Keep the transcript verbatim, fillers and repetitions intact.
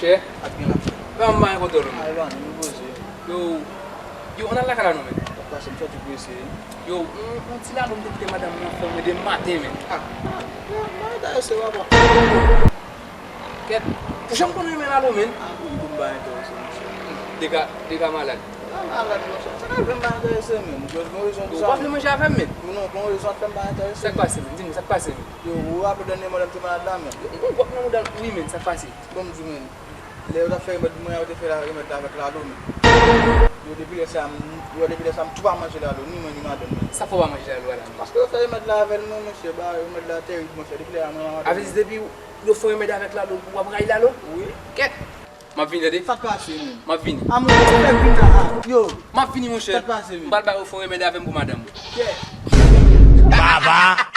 Chè, ap gen la. Fè m bay kote w, men. Ay, ban nou poze. Yo, yo, ann al lakay la non, men. Sa k pase, m sòti prese. Yo, on, on ti lalo m te kite madanm mwen fè m demen maten, men. Ah, m pa enterese, papa. Kèt, ou janm konn renmen lalo, men? Ah, m konn pa enterese, monchè. Dega, dega malad. Pa malad, monchè. Sa ka fè m pa enterese, men. Ou jwenn yon rezon pou sa, men. Ou pa vle manje avè m, men? Non, gon rezon ap fè m pa enterese. Sa k pase, men? Di m, sa k pase, men? Yo, ou raple dènye mwa lè m te malad la, men? Yo, m konn bwòk nan mouda l, wi, men, sa k pase? Ban m di w, men. Lè yo t ap fè remèd pou mwen an, yo te fè la, remèd la avèk lalo, men. Yo, depi lè sa, m, yo, depi lè sa, m tou pa manje lalo, ni mwen, ni madanm mwen. Sa fè w pa manje lalo a la, men? Paske yo fè remèd la avè l, non, monchè, ba, remèd la terib, monchè, depi lè a, mwen, madanm mwen. Avè di, depi yo fè remèd avèk lalo, w ap rayi lalo? Wi. Kèt! M ap vini, tande. Sa k pase, menm? M ap vini. A, monchè, sa k vin la, a? Yo. M ap vini, monchè. Sa k pase, menm? M pral ba yo fè yon remèd avè m pou madanm mwen. Kèt! Baba!